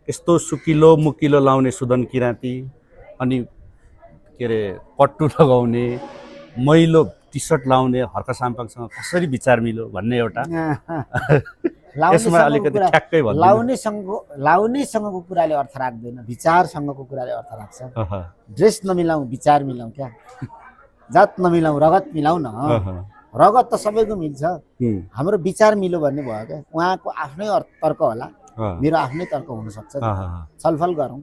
यस्तो सुकिलो मुकिलो लाउने सुदन किराँती अनि के अरे कट्टु लगाउने मैलो टी सर्ट लाउने हर्क साम्पाङसँग कसरी विचार मिल्यो भन्ने एउटा यसमा अलिकति ठ्याक्कै भनिदिनु। लाउनेसँगको कुराले अर्थ राख्दैन, विचारसँगको कुराले अर्थ राख्छ। ड्रेस नमिलाउँ विचार मिलाउँ क्या, जात नमिलाउँ रगत मिलाउँ न। रगत त सबैको मिल्छ, हाम्रो विचार मिल्यो भन्ने भयो क्या। उहाँको आफ्नै तर्क होला, मेरो आफ्नै तर्क हुनसक्छ, छलफल गरौँ।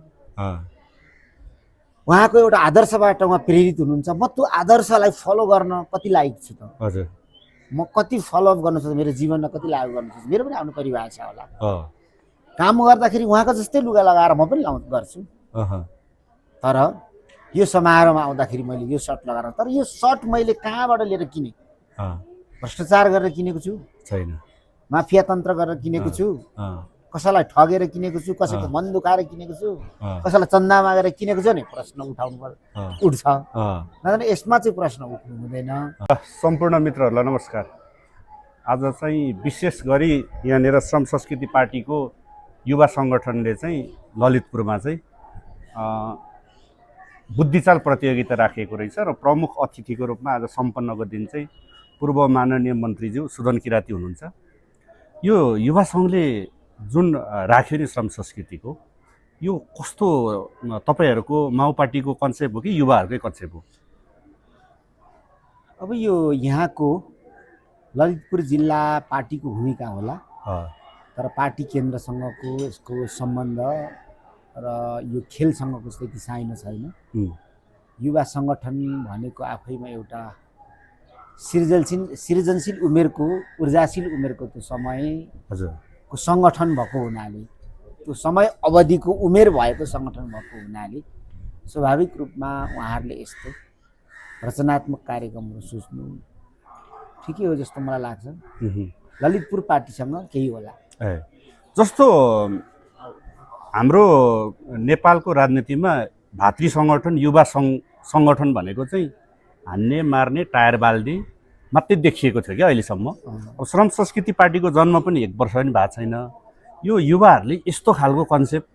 उहाँको एउटा आदर्शबाट उहाँ प्रेरित हुनुहुन्छ, म त्यो आदर्शलाई फलो गर्न कति लायक छु त? हजुर, म कति फलोअप गर्न सक्छु, मेरो जीवनमा कति लागु गर्न सक्छु? मेरो पनि आफ्नो परिभाषा होला। काम गर्दाखेरि उहाँको जस्तै लुगा लगाएर म पनि गर्छु, तर यो समारोहमा आउँदाखेरि मैले यो सर्ट लगाएर, तर यो सर्ट मैले कहाँबाट लिएर किने? भ्रष्टाचार गरेर किनेको छु छैन, माफिया तन्त्र गरेर किनेको छु, कसैलाई ठगेर किनेको छु, कसैको मन दुखाएर किनेको छु, कसैलाई चन्दा मागेर किनेको छु नि प्रश्न उठाउनु उठ्छ। यसमा चाहिँ प्रश्न उठ्नु हुँदैन। सम्पूर्ण मित्रहरूलाई नमस्कार। आज चाहिँ विशेष गरी यहाँनिर श्रम संस्कृति पार्टीको युवा सङ्गठनले चाहिँ ललितपुरमा चाहिँ बुद्धिचाल प्रतियोगिता राखेको रहेछ र प्रमुख अतिथिको रूपमा आज सम्पन्नको दिन चाहिँ पूर्व माननीय मन्त्रीज्यू सुदन किराँती हुनुहुन्छ। यो युवा सङ्घले जुन राख्यो नि श्रम संस्कृतिको, यो कस्तो तपाईँहरूको माओ पार्टीको कन्सेप्ट हो कि युवाहरूकै कन्सेप्ट हो? अब यो यहाँको ललितपुर जिल्ला पार्टीको भूमिका होला, तर पार्टी केन्द्रसँगको यसको सम्बन्ध र यो खेलसँगको त्यति साइनो छैन। युवा सङ्गठन भनेको आफैमा एउटा सृजनशील उमेरको, ऊर्जाशील उमेरको त्यो समयको सङ्गठन भएको हुनाले, त्यो समय अवधिको उमेर भएको सङ्गठन भएको हुनाले स्वाभाविक रूपमा उहाँहरूले यस्तो रचनात्मक कार्यक्रमहरू सोच्नु ठिकै हो जस्तो मलाई लाग्छ। ललितपुर पार्टीसँग केही होला। जस्तो हाम्रो नेपालको राजनीतिमा भातृ सङ्गठन युवा सङ्गठन भनेको चाहिँ हान्ने मार्ने टायर बाल्ने मात्रै देखिएको थियो क्या अहिलेसम्म। अब श्रम संस्कृति पार्टीको जन्म पनि 1 वर्ष पनि भएको छैन। यो युवाहरूले यस्तो खालको कन्सेप्ट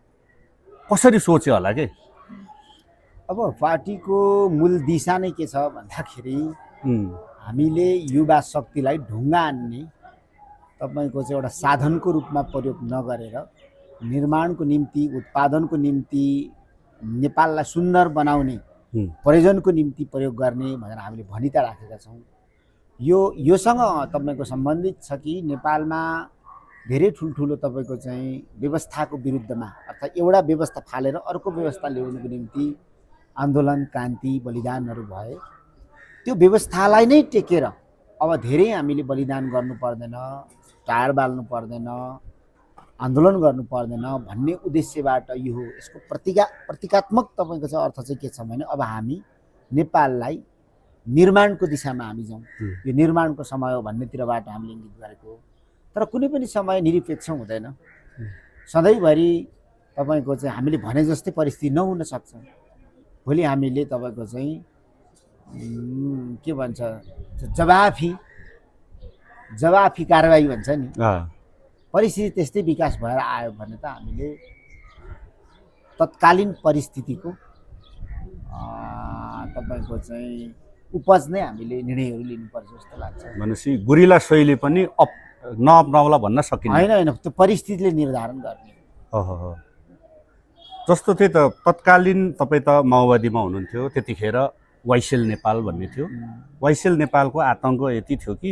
कसरी सोच्यो होला के? अब पार्टीको मूल दिशा नै के छ भन्दाखेरि हामीले युवा शक्तिलाई ढुङ्गा हान्ने तपाईँको चाहिँ एउटा साधनको रूपमा प्रयोग नगरेर निर्माणको निम्ति, उत्पादनको निम्ति, नेपाललाई सुन्दर बनाउने प्रयोजनको निम्ति प्रयोग गर्ने भनेर हामीले भनी त राखेका छौँ। योसँग तपाईँको सम्बन्धित छ कि नेपालमा धेरै ठुल्ठुलो तपाईँको चाहिँ व्यवस्थाको विरुद्धमा, अर्थात् एउटा व्यवस्था फालेर अर्को व्यवस्था ल्याउनुको निम्ति आन्दोलन, क्रान्ति, बलिदानहरू भए। त्यो व्यवस्थालाई नै टेकेर अब धेरै हामीले बलिदान गर्नु पर्दैन, टायर बाल्नु पर्दैन, आन्दोलन गर्नु पर्दैन भन्ने उद्देश्यबाट यो हो। यसको प्रतीकात्मक तपाईँको चाहिँ अर्थ चाहिँ के छ भने अब हामी नेपाललाई निर्माणको दिशामा हामी जाउँ, यो निर्माणको समय हो भन्नेतिरबाट हामीले इङ्गित गरेको। तर कुनै पनि समय निरपेक्ष हुँदैन, सधैँभरि तपाईँको चाहिँ हामीले भने जस्तै परिस्थिति नहुन सक्छ। भोलि हामीले तपाईँको चाहिँ के भन्छ जवाफी कारबाही भन्छ नि, परिस्थिति त्यस्तै विकास भएर आयो भने त हामीले तत्कालीन परिस्थितिको तपाईँको चाहिँ उपज नै हामीले निर्णयहरू लिनुपर्छ जस्तो लाग्छ। भनेपछि गुरिला शैली पनि नअपनाउला भन्न सकिन्छ? होइन, त्यो परिस्थितिले निर्धारण गर्ने। जस्तो थियो त तत्कालीन तपाईँ त माओवादीमा हुनुहुन्थ्यो, त्यतिखेर वाइसेल नेपाल भन्ने थियो। वाइसेल नेपालको आतङ्क यति थियो कि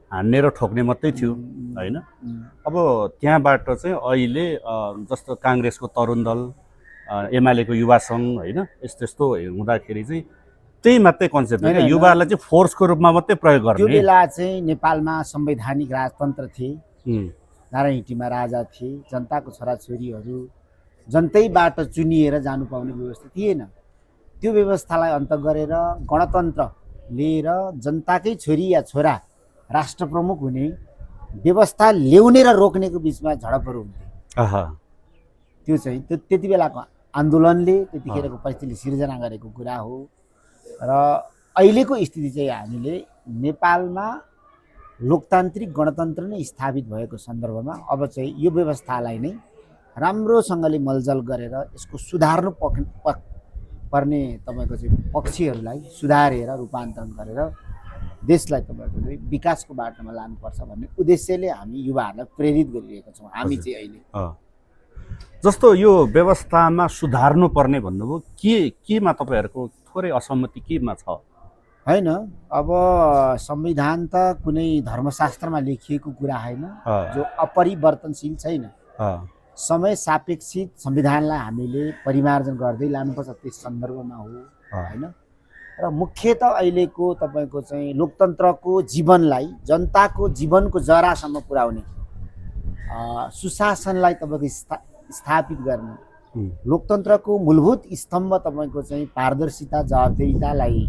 हान्ने र ठोक्ने मात्रै थियो होइन। अब त्यहाँबाट चाहिँ अहिले जस्तो काङ्ग्रेसको तरुण दल, एमालेको युवा सङ्घ होइन, यस्तो हुँदाखेरि चाहिँ त्यही मात्रै कन्सेप्ट होइन, युवालाई चाहिँ फोर्सको रूपमा मात्रै प्रयोग गर्ने। त्यो बेला चाहिँ नेपालमा संवैधानिक राजतन्त्र थिए, नारायणहिटीमा राजा थिए, जनताको छोराछोरीहरू जनतैबाट चुनिएर जानु पाउने व्यवस्था थिएन। त्यो व्यवस्थालाई अन्त गरेर गणतन्त्र लिएर जनताकै छोरी या छोरा राष्ट्र प्रमुख हुने व्यवस्था ल्याउने र रोक्नेको बिचमा झडपहरू हुन्थे। त्यो चाहिँ त्यति बेलाको आन्दोलनले त्यतिखेरको परिस्थितिले सिर्जना गरेको कुरा हो। र अहिलेको स्थिति चाहिँ हामीले नेपालमा लोकतान्त्रिक गणतन्त्र नै स्थापित भएको सन्दर्भमा अब चाहिँ यो व्यवस्थालाई नै राम्रोसँगले मलजल गरेर यसको सुधार्नु पर्ने तपाईँको चाहिँ पक्षहरूलाई सुधारेर रूपान्तरण गरेर देशलाई तपाईँको चाहिँ विकासको बाटोमा लानुपर्छ भन्ने उद्देश्यले हामी युवाहरूलाई प्रेरित गरिरहेका छौँ हामी चाहिँ अहिले। जस्तो यो व्यवस्थामा सुधार्नु पर्ने भन्नुभयो, केमा तपाईँहरूको थोरै असहमति केमा छ? होइन, अब संविधान त कुनै धर्मशास्त्रमा लेखिएको कुरा होइन जो अपरिवर्तनशील छैन। समय सापेक्षित संविधानलाई हामीले परिमार्जन गर्दै लानुपर्छ, त्यस सन्दर्भमा हो होइन। र मुख्यतः अहिलेको तपाईँको चाहिँ लोकतन्त्रको जीवनलाई जनताको जीवनको जरासम्म पुर्याउने सुशासनलाई तपाईँको स्थापित गर्ने, लोकतन्त्रको मूलभूत स्तम्भ तपाईँको चाहिँ पारदर्शिता जवाबदेहितालाई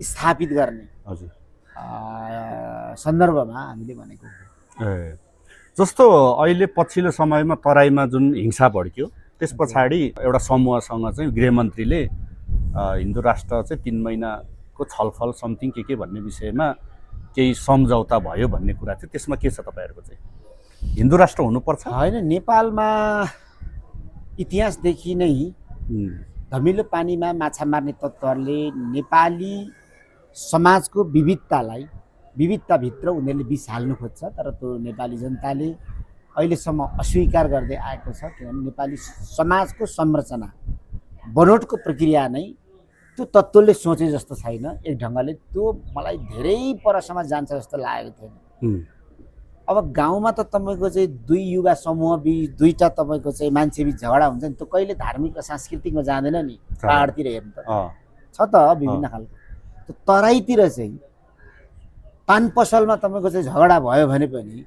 स्थापित गर्ने सन्दर्भमा हामीले भनेको। जस्तो अहिले पछिल्लो समयमा तराईमा जुन हिंसा भड्क्यो त्यस पछाडि एउटा समूहसँग चाहिँ गृहमन्त्रीले हिन्दू राष्ट्र चाहिँ 3 महिनाको छलफल समथिङ के भन्ने विषयमा केही सम्झौता भयो भन्ने कुरा थियो, त्यसमा के छ तपाईँहरूको चाहिँ? हिन्दू राष्ट्र हुनुपर्छ? होइन, नेपालमा इतिहासदेखि नै धमिलो पानीमा माछा मार्ने तत्त्वहरूले नेपाली समाजको विविधताभित्र उनीहरूले विष हाल्नु खोज्छ, तर त्यो नेपाली जनताले अहिलेसम्म अस्वीकार गर्दै आएको छ। किनभने नेपाली समाजको संरचना बनोटको प्रक्रिया नै त्यो तत्त्वले सोचे जस्तो छैन। एक ढङ्गले त्यो मलाई धेरै परसम्म जान्छ जस्तो लागेको थिएन। अब गाउँमा त तपाईँको चाहिँ दुई युवा समूह बिच दुईवटा तपाईँको चाहिँ मान्छे बिच झगडा हुन्छ नि, त्यो कहिले धार्मिक र सांस्कृतिकमा जाँदैन नि। पहाडतिर हेर्नु त छ त विभिन्न खालको। त्यो तराईतिर चाहिँ पान पसलमा तपाईँको चाहिँ झगडा भयो भने पनि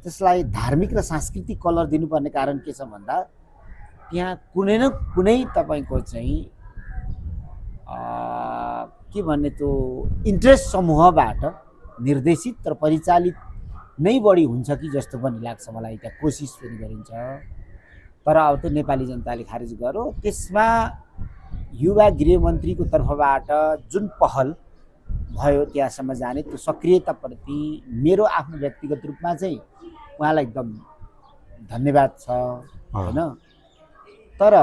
त्यसलाई धार्मिक र सांस्कृतिक कलर दिनुपर्ने कारण के छ भन्दा त्यहाँ कुनै न कुनै तपाईँको चाहिँ के भन्ने त्यो इन्ट्रेस्ट समूहबाट निर्देशित र परिचालित नै बढी हुन्छ कि जस्तो पनि लाग्छ मलाई। त्यहाँ कोसिस पनि गरिन्छ, तर अब त्यो नेपाली जनताले खारेज गर्यो। त्यसमा युवा गृहमन्त्रीको तर्फबाट जुन पहल भयो त्यहाँसम्म जाने त्यो सक्रियताप्रति मेरो आफ्नो व्यक्तिगत रूपमा चाहिँ उहाँलाई एकदम धन्यवाद छ होइन। तर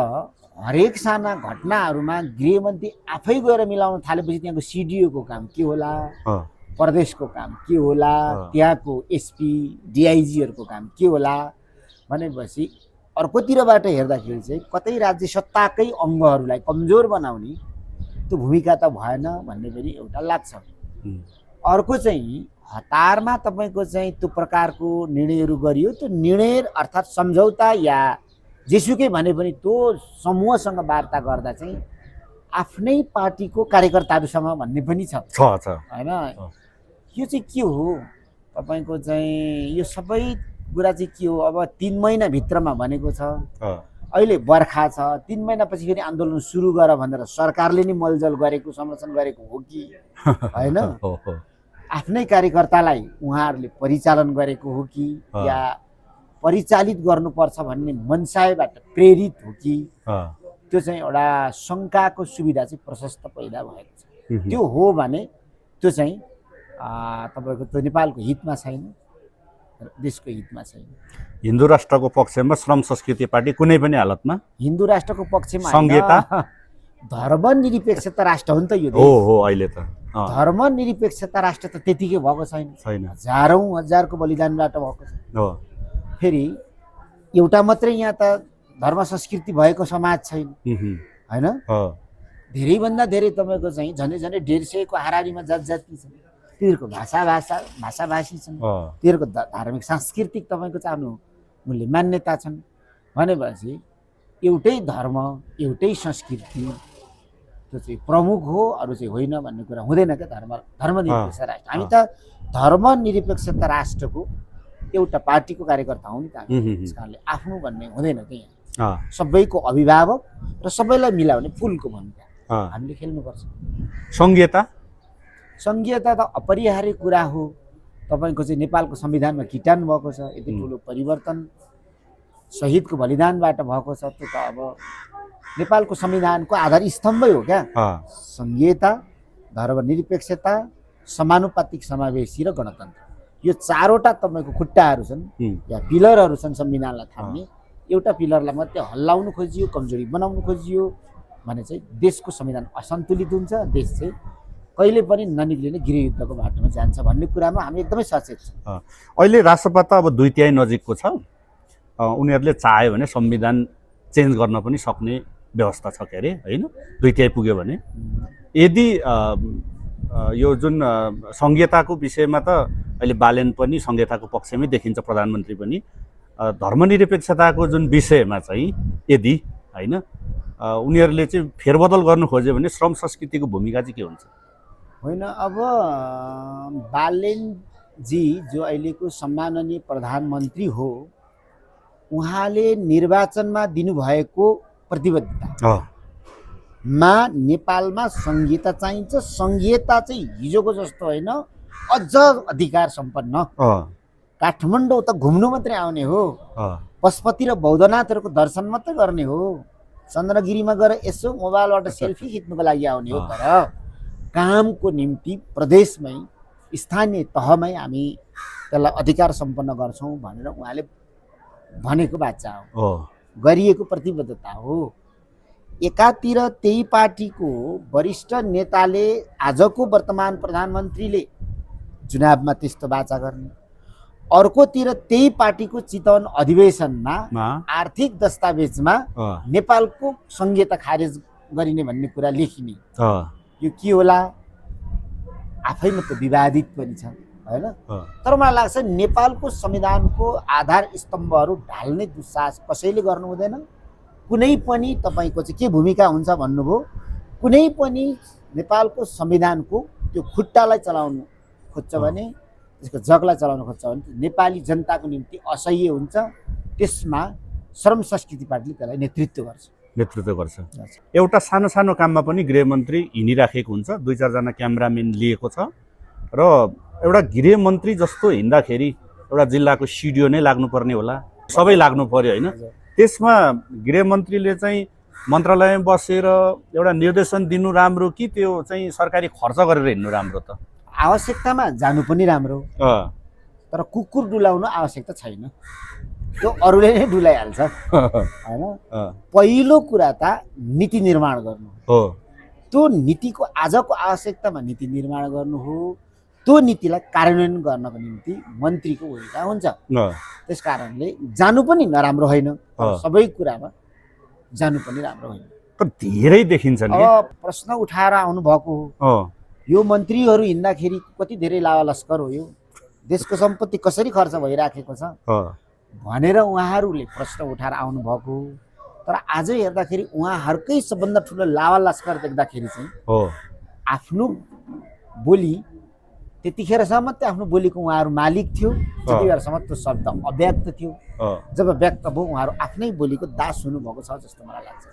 हरेक साना घटनाहरूमा गृहमन्त्री आफै गएर मिलाउन थालेपछि त्यहाँको सिडिओको काम के होला, प्रदेशको काम के होला, त्यहाँको एसपी डिआइजीहरूको काम के होला भनेपछि अर्कोतिरबाट हेर्दाखेरि चाहिँ कतै राज्य सत्ताकै अङ्गहरूलाई कमजोर बनाउने त्यो भूमिका त भएन भन्ने पनि एउटा लाग्छ। अर्को चाहिँ हतारमा तपाईँको चाहिँ त्यो प्रकारको निर्णयहरू गरियो, त्यो निर्णय अर्थात् सम्झौता या जेसुकै भने पनि त्यो समूहसँग वार्ता गर्दा चाहिँ आफ्नै पार्टीको कार्यकर्ताहरूसँग भन्ने पनि छ होइन। यो चाहिँ के हो तपाईँको चाहिँ यो सबै कुरा चाहिँ के हो? अब 3 महिनाभित्रमा भनेको छ, अहिले बर्खा छ, 3 महिनापछि फेरि आन्दोलन सुरु गर भनेर सरकारले नै मलजल गरेको संरक्षण गरेको हो कि होइन? आफ्नै कार्यकर्तालाई उहाँहरूले परिचालन गरेको हो कि या परिचालित गर्नुपर्छ भन्ने मनसायबाट प्रेरित हो कि? त्यो चाहिँ एउटा शङ्काको सुविधा चाहिँ प्रशस्त पैदा भएको छ। त्यो हो भने त्यो चाहिँ तपाईँको त्यो नेपालको हितमा छैन, देशको हितमा छैन। हिन्दू राष्ट्रको पक्षमा श्रम संस्कृति पार्टी कुनै पनि हालतमा हिन्दू राष्ट्रको पक्षमा संहिता धर्मनिरपेक्षता राष्ट्र हो नि त यो देश। हो अहिले त धर्मनिरपेक्षता राष्ट्र त त्यतिकै भएको छैन, हजारौँ हजारको बलिदानबाट भएको छ। फेरि एउटा मात्रै यहाँ त धर्म संस्कृति भएको समाज छैन होइन। धेरैभन्दा धेरै तपाईँको चाहिँ झन्डै 150को हाराहारीमा जाति छ, तिनीहरूको भाषाभाषी छन्, तिनीहरूको धार्मिक सांस्कृतिक तपाईँको चाहिँ आफ्नो मूल्य मान्यता छन् भनेपछि एउटै धर्म एउटै संस्कृति त्यो चाहिँ प्रमुख हो, अरू चाहिँ होइन भन्ने कुरा हुँदैन क्या। धर्मनिरपेक्ष राष्ट्र हामी त धर्मनिरपेक्षता राष्ट्रको एउटा पार्टीको कार्यकर्ता हौँ नि त। त्यस कारणले आफ्नो भन्ने हुँदैन कि यहाँ सबैको अभिभावक र सबैलाई मिलाउने फुलको भूमिका हामीले खेल्नुपर्छ। संघीयता त अपरिहार्य कुरा हो। तपाईँको चाहिँ नेपालको संविधानमा किटान भएको छ, यति ठुलो परिवर्तन शहीदको बलिदानबाट भएको छ। त्यो त अब नेपालको संविधानको आधार स्तम्भै हो क्या। संघीयता, धर्मनिरपेक्षता, समानुपातिक समावेशी र गणतन्त्र, यो 4वटा तपाईँको खुट्टाहरू छन् या पिलरहरू छन् संविधानलाई थाम्ने। एउटा पिलरलाई मात्रै हल्लाउनु खोजियो, कमजोरी बनाउनु खोजियो भने चाहिँ देशको संविधान असन्तुलित हुन्छ, देश चाहिँ कहिले पनि ननिक्लिने गृहयुद्धको बाटोमा जान्छ भन्ने कुरामा हामी एकदमै सचेत छौँ। अहिले राष्ट्रपति त अब 2/3 नजिकको छ। उनीहरूले चाह्यो भने संविधान चेन्ज गर्न पनि सक्ने व्यवस्था छ के अरे, होइन? 2/3 पुग्यो भने यदि यो जुन संघीयताको विषयमा त अहिले बालेन पनि संघीयताको पक्षमै देखिन्छ, प्रधानमन्त्री पनि धर्मनिरपेक्षताको जुन विषयमा चाहिँ यदि होइन उनीहरूले चाहिँ फेरबदल गर्नु खोज्यो भने श्रम संस्कृतिको भूमिका चाहिँ के हुन्छ? होइन, अब बालेनजी जो अहिलेको सम्माननीय प्रधानमन्त्री हो, उहाँले निर्वाचनमा दिनुभएको प्रतिबद्धतामा नेपालमा संघीयता चाहिन्छ। संघीयता चाहिँ हिजोको जस्तो होइन, अझ अधिकार सम्पन्न। काठमाडौँ त घुम्नु मात्रै आउने हो, पशुपति र बौद्धनाथहरूको दर्शन मात्रै गर्ने हो, चन्द्रगिरीमा गएर यसो मोबाइलबाट सेल्फी खिच्नुको लागि आउने हो। तर कामको निम्ति प्रदेशमै स्थानीय तहमै हामी त्यसलाई अधिकार सम्पन्न गर्छौँ भनेर उहाँले भनेको बाचा हो, गरिएको प्रतिबद्धता हो। एकातिर त्यही पार्टीको वरिष्ठ नेताले, आजको वर्तमान प्रधानमन्त्रीले चुनावमा त्यस्तो बाचा गर्ने, अर्कोतिर त्यही पार्टीको चितवन अधिवेशनमा आर्थिक दस्तावेजमा नेपालको संघीयता खारेज गरिने भन्ने कुरा लेखिने, यो के होला? आफैमा त विवादित पनि छ, होइन? तर मलाई लाग्छ नेपालको संविधानको आधार स्तम्भहरू ढाल्ने दुस्साहस कसैले गर्नु हुँदैन। कुनै पनि तपाईँको चाहिँ के भूमिका हुन्छ भन्नुभयो, कुनै पनि नेपालको संविधानको त्यो खुट्टालाई चलाउनु खोज्छ भने, त्यसको जगलाई चलाउन खोज्छ भने नेपाली जनताको निम्ति असह्य हुन्छ। त्यसमा श्रम संस्कृति पार्टीले त्यसलाई नेतृत्व गर्छ। एउटा सानो सानो काममा पनि गृहमन्त्री हिँडिराखेको हुन्छ, 2-4 जना क्यामेराम्यान लिएको छ र एउटा गृहमन्त्री जस्तो हिँड्दाखेरि एउटा जिल्लाको सिडिओ नै लाग्नुपर्ने होला, सबै लाग्नु पर्यो, होइन? त्यसमा गृहमन्त्रीले चाहिँ मन्त्रालयमा बसेर एउटा निर्देशन दिनु राम्रो कि त्यो चाहिँ सरकारी खर्च गरेर हिँड्नु राम्रो? त आवश्यकतामा जानु पनि राम्रो, तर कुकुर डुलाउनु आवश्यकता छैन, त्यो अरूले नै डुलाइहाल्छ, होइन? पहिलो कुरा त नीति निर्माण गर्नु हो। त्यो नीतिको आजको आवश्यकतामा नीति निर्माण गर्नु हो। त्यो नीतिलाई कार्यान्वयन गर्नको निम्ति मन्त्रीको भूमिका हुन्छ। त्यस कारणले जानु पनि नराम्रो होइन, सबै कुरामा जानु पनि राम्रो होइन। धेरै देखिन्छ नि प्रश्न उठाएर आउनु भएको हो। यो मन्त्रीहरू हिँड्दाखेरि कति धेरै लावालस्कर हो, यो देशको सम्पत्ति कसरी खर्च भइराखेको छ भनेर उहाँहरूले प्रश्न उठाएर आउनु भएको हो। तर आज हेर्दाखेरि उहाँहरूकै सबभन्दा ठुलो लावालस्कर देख्दाखेरि चाहिँ आफ्नो बोली त्यतिखेरसम्म त आफ्नो बोलीको उहाँहरू मालिक थियो, त्यति बेलासम्म त्यो शब्द अव्यक्त थियो। जब व्यक्त भयो उहाँहरू आफ्नै बोलीको दास हुनुभएको छ जस्तो मलाई लाग्छ।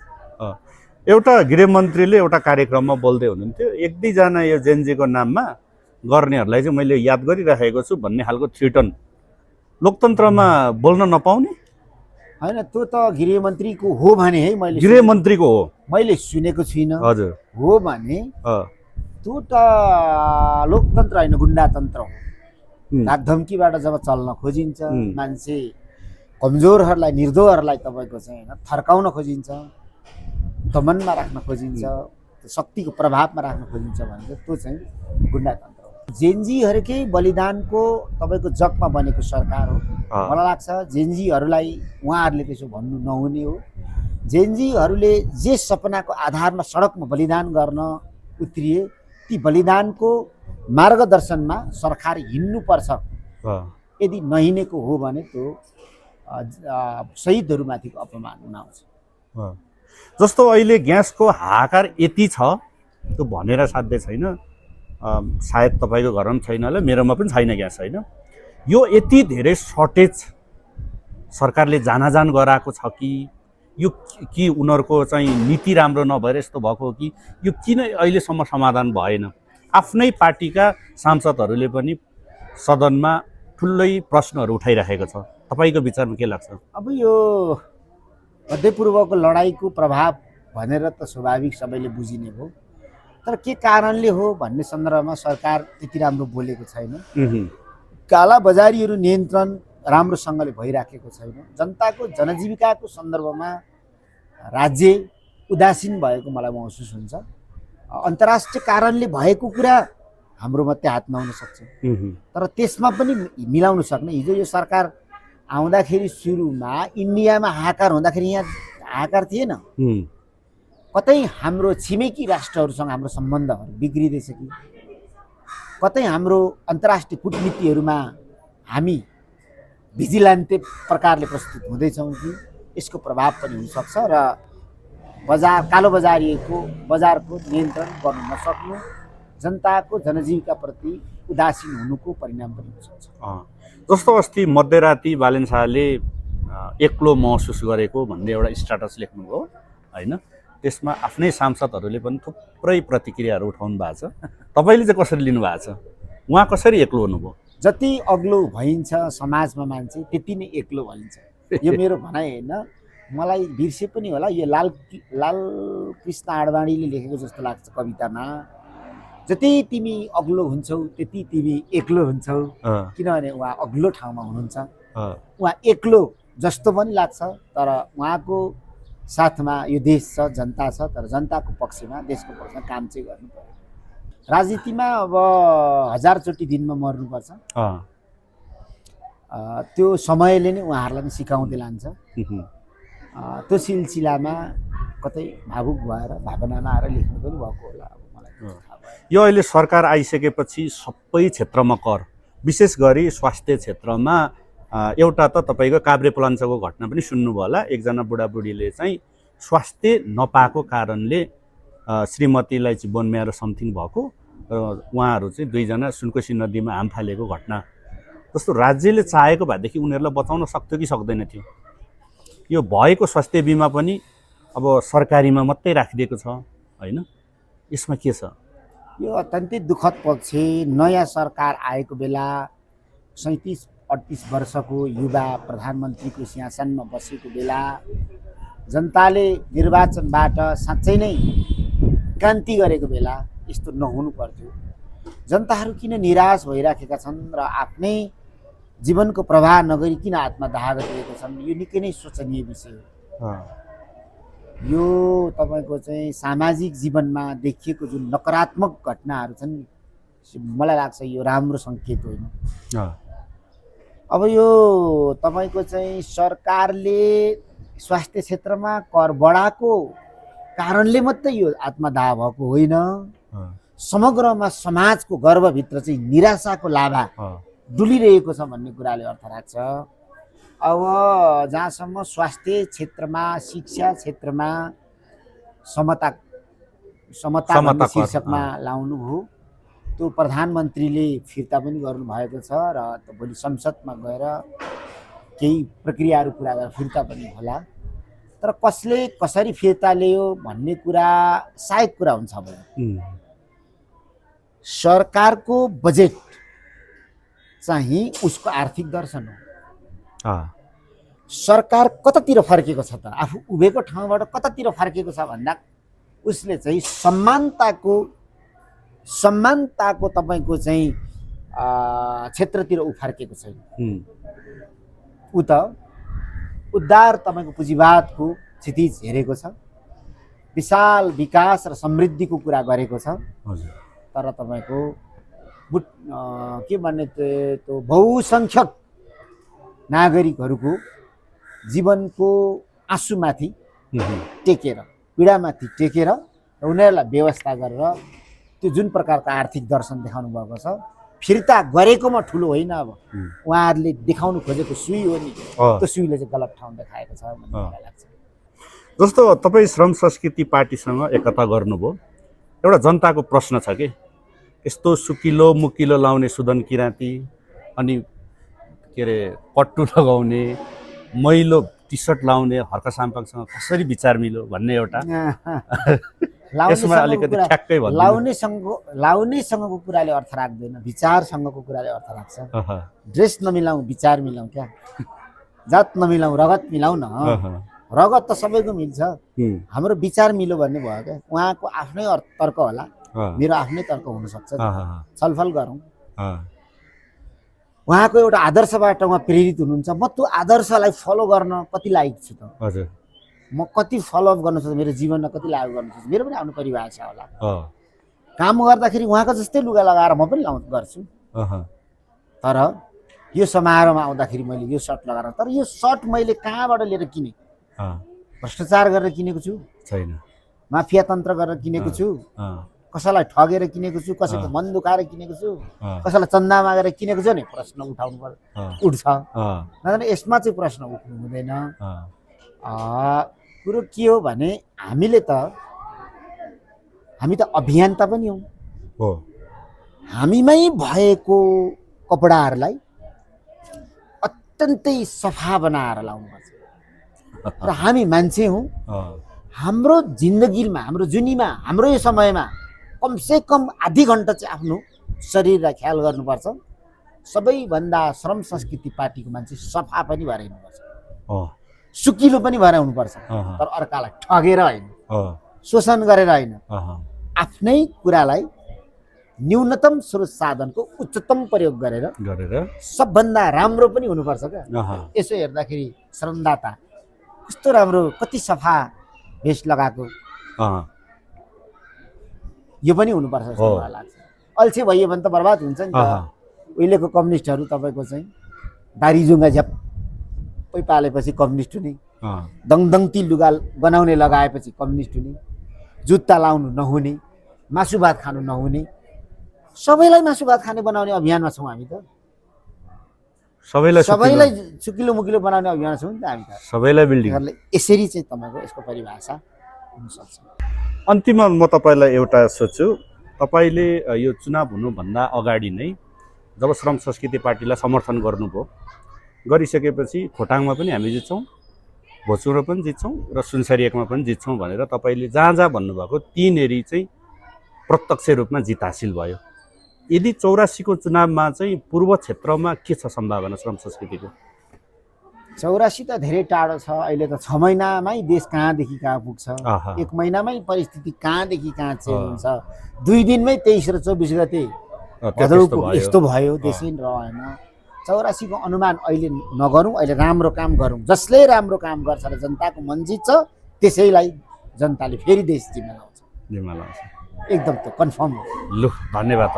एउटा गृहमन्त्रीले एउटा कार्यक्रममा बोल्दै हुनुहुन्थ्यो, 1-2 यो जेनजीको नाममा गर्नेहरूलाई चाहिँ मैले याद गरिराखेको छु भन्ने खालको थ्रिटन। लोकतन्त्रमा बोल्न नपाउने होइन, त्यो त गृहमन्त्रीको हो भने है, मैले गृहमन्त्रीको हो, मैले सुनेको छुइनँ। हजुर, हो भने त्यो त लोकतन्त्र होइन, गुन्डातन्त्र हो। धाकधम्कीबाट जब चल्न खोजिन्छ, मान्छे कमजोरहरूलाई, निर्दोहरूलाई तपाईँको चाहिँ होइन थर्काउन खोजिन्छ, दमनमा राख्न खोजिन्छ, शक्तिको प्रभावमा राख्न खोजिन्छ भने चाहिँ त्यो चाहिँ गुन्डातन्त्र हो। जेनजीहरूकै बलिदानको तपाईँको जगमा बनेको सरकार हो। मलाई लाग्छ जेनजीहरूलाई उहाँहरूले त्यसो भन्नु नहुने हो। जेनजीहरूले जे सपनाको आधारमा सडकमा बलिदान गर्न उत्रिए, ती बलिदानको मार्गदर्शनमा सरकार हिँड्नुपर्छ। यदि नहिँडेको हो भने त्यो शहीदहरूमाथिको अपमान हुन आउँछ। जस्तो अहिले ग्यासको हाहाकार यति छ, त्यो भनेर साध्य छैन। सायद तपाईँको घरमा छैन होला, मेरोमा पनि छैन ग्यास, होइन? यो यति धेरै सर्टेज सरकारले जानाजान गराएको छ कि उनीहरूको चाहिँ नीति राम्रो नभएर यस्तो भएको हो कि यो किन अहिलेसम्म समाधान भएन? आफ्नै पार्टीका सांसदहरूले पनि सदनमा ठुलै प्रश्नहरू उठाइराखेको छ। तपाईँको विचारमा के लाग्छ? अब यो मध्यपूर्वको लडाइँको प्रभाव भनेर त स्वाभाविक सबैले बुझिने हो, तर के कारणले हो भन्ने सन्दर्भमा सरकार त्यति राम्रो बोलेको छैन। कालाबजारीहरू नियन्त्रण राम्रोसँगले भइराखेको छैन। जनताको जनजीविकाको सन्दर्भमा राज्य उदासीन भएको मलाई महसुस हुन्छ। अन्तर्राष्ट्रिय कारणले भएको कुरा हाम्रो मात्रै हात नहुन सक्छ, तर त्यसमा पनि मिलाउन सक्ने। हिजो यो सरकार आउँदाखेरि सुरुमा इन्डियामा हाहाकार हुँदाखेरि यहाँ हाहाकार थिएन। कतै हाम्रो छिमेकी राष्ट्रहरूसँग हाम्रो सम्बन्धहरू बिग्रिँदैछ कि, कतै हाम्रो अन्तर्राष्ट्रिय कूटनीतिहरूमा हामी भिजिलान्टे प्रकारले प्रस्तुत हुँदैछौँ कि, यसको प्रभाव पनि हुनसक्छ र कालो बजारको नियन्त्रण गर्नु नसक्नु जनताको जनजीविकाप्रति उदासीन हुनुको परिणाम पनि हुनसक्छ। जस्तो अस्ति मध्यराति बालेन शाहले एक्लो महसुस गरेको भन्ने एउटा स्ट्याटस लेख्नुभयो होइन, त्यसमा आफ्नै सांसदहरूले पनि थुप्रै प्रतिक्रियाहरू उठाउनु भएको छ। तपाईँले चाहिँ कसरी लिनुभएको छ? उहाँ कसरी एक्लो हुनुभयो? जति अग्लो भइन्छ समाजमा मान्छे त्यति नै एक्लो भइन्छ, यो मेरो भनाइ होइन। मलाई बिर्से पनि होला, यो लाल कृष्ण आडवाणीले लेखेको जस्तो लाग्छ कवितामा, जति तिमी अग्लो हुन्छौ त्यति तिमी एक्लो हुन्छौ, किनभने उहाँ अग्लो ठाउँमा हुनुहुन्छ। उहाँ एक्लो जस्तो पनि लाग्छ, तर उहाँको साथमा यो देश छ, जनता छ, तर जनताको पक्षमा देशको पक्षमा काम चाहिँ गर्नु पर्यो। राजनीतिमा अब 1000 चोटि दिनमा मर्नुपर्छ, त्यो समयले नै उहाँहरूलाई पनि सिकाउँदै लान्छ। त्यो सिलसिलामा कतै भावुक भएर भावनामा आएर लेख्नु पनि भएको होला। अब मलाई यो अहिले सरकार आइसकेपछि सबै क्षेत्रमा कर, विशेष गरी स्वास्थ्य क्षेत्रमा एउटा त तपाईँको काभ्रेपलाञ्चोको घटना पनि सुन्नुभयो होला। एकजना बुढाबुढीले चाहिँ स्वास्थ्य नपाएको कारणले श्रीमतीलाई चाहिँ बोन म्यारो समथिङ भएको र उहाँहरू चाहिँ 2 जना सुनकोशी नदीमा हाम फालेको घटना जस्तो राज्यले चाहेको भएदेखि उनीहरूलाई बचाउन सक्थ्यो कि सक्दैन थियो? यो भएको स्वास्थ्य बिमा पनि अब सरकारीमा मात्रै राखिदिएको छ होइन, यसमा के छ? यो अत्यन्तै दुःखद पक्ष। नयाँ सरकार आएको बेला 37-38 वर्षको युवा प्रधानमन्त्रीको सिंहासनमा बसेको बेला जनताले निर्वाचनबाट साँच्चै नै क्रान्ति गरेको बेला यस्तो नहुनु पर्थ्यो। जनताहरू किन निराश भइराखेका छन् र आफ्नै जीवनको प्रवाह नगरी किन आत्मदाह गरिरहेका छन्, यो निकै नै सोचनीय विषय हो। यो तपाईँको चाहिँ सामाजिक जीवनमा देखिएको जुन नकारात्मक घटनाहरू छन्, मलाई लाग्छ यो राम्रो सङ्केत होइन। अब यो तपाईँको चाहिँ सरकारले स्वास्थ्य क्षेत्रमा कर बढाएको कारणले मात्रै यो आत्मदाह भएको होइन, समग्रमा समाजको गर्भभित्र चाहिँ निराशाको लाभा डुलिरहेको छ भन्ने कुराले अर्थ राख्छ। अब जहाँसम्म स्वास्थ्य क्षेत्रमा शिक्षा क्षेत्रमा समता भन्ने शीर्षकमा लाउनु हो, त्यो प्रधानमन्त्रीले फिर्ता पनि गर्नुभएको छ र भोलि संसदमा गएर केही प्रक्रियाहरू पुरा गरेर फिर्ता पनि होला। तर कसले कसरी फिर्ता ल्यायो भन्ने कुरा सायद कुरा हुन्छ। अब सरकारको बजेट चाहिँ उसको आर्थिक दर्शन हो। सरकार कतातिर फर्केको छ त, आफू उभिएको ठाउँबाट कतातिर फर्केको छ भन्दा उसले चाहिँ सम्मानताको तपाईँको चाहिँ क्षेत्रतिर ऊ फर्केको छैन। ऊ त उद्धार तपाईँको पुँजीवादको क्षितिज हेरेको छ, विशाल विकास र समृद्धिको कुरा गरेको छ। तर तपाईँको के भन्ने त्यो बहुसङ्ख्यक नागरिकहरूको जीवनको आँसुमाथि टेकेर, पीडामाथि टेकेर र उनीहरूलाई व्यवस्था गरेर त्यो जुन प्रकारको आर्थिक दर्शन देखाउनु भएको छ, फिर्ता गरेकोमा ठुलो होइन। अब उहाँहरूले देखाउनु खोजेको सुई हो नि, त्यो सुईले चाहिँ गलत ठाउँ देखाएको छ भन्ने मलाई लाग्छ। जस्तो तपाईँ श्रम संस्कृति पार्टीसँग एकता गर्नुभयो, एउटा जनताको प्रश्न छ कि यस्तो सुकिलो मुकिलो लाउने सुदन किराँती अनि के अरे पट्टु लगाउने मैलो टी सर्ट लाउने हर्क साम्पाङसँग कसरी विचार मिल्यो भन्ने एउटा यसमा अलिकति ठ्याक्कै भन्नु। लाउनेसँगको कुराले अर्थ राख्दैन, विचारसँगको कुराले अर्थ राख्छ। ड्रेस नमिलाउँ विचार मिलाउँ, क्या जात नमिलाउँ रगत मिलाउँ न। रगत त सबैको मिल्छ, हाम्रो विचार मिल्यो भन्ने भयो क्या। उहाँको आफ्नै तर्क होला, मेरो आफ्नै तर्क हुनसक्छ, छलफल गरौँ। उहाँको एउटा आदर्शबाट उहाँ प्रेरित हुनुहुन्छ। म त्यो आदर्शलाई फलो गर्न कति लायक छु त, हजुर म कति फलोअप गर्न सक्छु, मेरो जीवनमा कति लागु गर्न सक्छु, मेरो पनि आफ्नो परिभाषा छ होला। काम गर्दाखेरि उहाँको जस्तै लुगा लगाएर म पनि गर्छु, तर यो समारोहमा आउँदाखेरि मैले यो सर्ट लगाएर, तर यो सर्ट मैले कहाँबाट लिएर किने? भ्रष्टाचार गरेर किनेको छु छैन, माफिया तन्त्र गरेर किनेको छु, कसैलाई ठगेर किनेको छु, कसैको मन दुखाएर किनेको छु, कसैलाई चन्दा मागेर किनेको छु नि प्रश्न उठाउनु पर्छ, उठ्छ। नत्र यसमा चाहिँ प्रश्न उठ्नु हुँदैन। कुरो के हो भने हामी त अभियन्ता पनि हौ। हामीमै भएको कपडाहरूलाई अत्यन्तै सफा बनाएर लाउनुपर्छ। र हामी मान्छे हौँ, हाम्रो जिन्दगीमा, हाम्रो जुनीमा, हाम्रो यो समयमा कमसे कम आधी घन्टा चाहिँ आफ्नो शरीरलाई ख्याल गर्नुपर्छ। सबैभन्दा श्रम संस्कृति पार्टीको मान्छे सफा पनि भएर हिँड्नुपर्छ, सुकिलो पनि भएर हुनुपर्छ, तर अर्कालाई ठगेर होइन, शोषण गरेर होइन, आफ्नै कुरालाई न्यूनतम स्रोत साधनको उच्चतम प्रयोग गरेर सबभन्दा राम्रो पनि हुनुपर्छ क्या। यसो हेर्दाखेरि श्रमदाता कस्तो राम्रो, कति सफा भेस्ट लगाएको, यो पनि हुनुपर्छ जस्तो मलाई लाग्छ। अल्छे भइयो भने त बर्बाद हुन्छ नि त। उहिलेको कम्युनिस्टहरू तपाईँको चाहिँ दारीजुङ्गा झ्याप्पै पालेपछि कम्युनिस्ट हुने, दङदङती लुगा बनाउने लगाएपछि कम्युनिस्ट हुने, जुत्ता लाउनु नहुने, मासु भात खानु नहुने, सबैलाई मासु भात खाने बनाउने अभियानमा छौँ हामी त। सबैलाई सुकिलो मुकिलो बनाउने अभियानमा छौँ नि त हामी त। सबैलाई बिल्डिङ यसरी चाहिँ तपाईँको यसको परिभाषा हुनसक्छ। अन्तिममा म तपाईँलाई एउटा सोध्छु, तपाईँले यो चुनाव हुनुभन्दा अगाडि नै जब श्रम संस्कृति पार्टीलाई समर्थन गर्नुभयो, गरिसकेपछि खोटाङमा पनि हामी जित्छौँ, भोजपुरमा पनि जित्छौँ र सुनसरी एकमा पनि जित्छौँ भनेर तपाईँले जहाँ जहाँ भन्नुभएको तीनहेरी चाहिँ प्रत्यक्ष रूपमा जित हासिल भयो। यदि 84 को चुनावमा चाहिँ पूर्व क्षेत्रमा के छ सम्भावना श्रम संस्कृतिको? 84 त धेरै टाढो छ। अहिले त 6 महिनामै देश कहाँदेखि कहाँ पुग्छ, 1 महिनामै परिस्थिति कहाँदेखि कहाँ चेन्ज हुन्छ, 2 दिनमै 23 र 24 गते यस्तो भयो, देशै रहेन। 84 को अनुमान अहिले नगरौँ, अहिले राम्रो काम गरौँ। जसले राम्रो काम गर्छ र जनताको मन जित्छ त्यसैलाई जनताले फेरि देश जिम्मा लाउँछ, एकदम त कन्फर्म हो। लु धन्यवाद।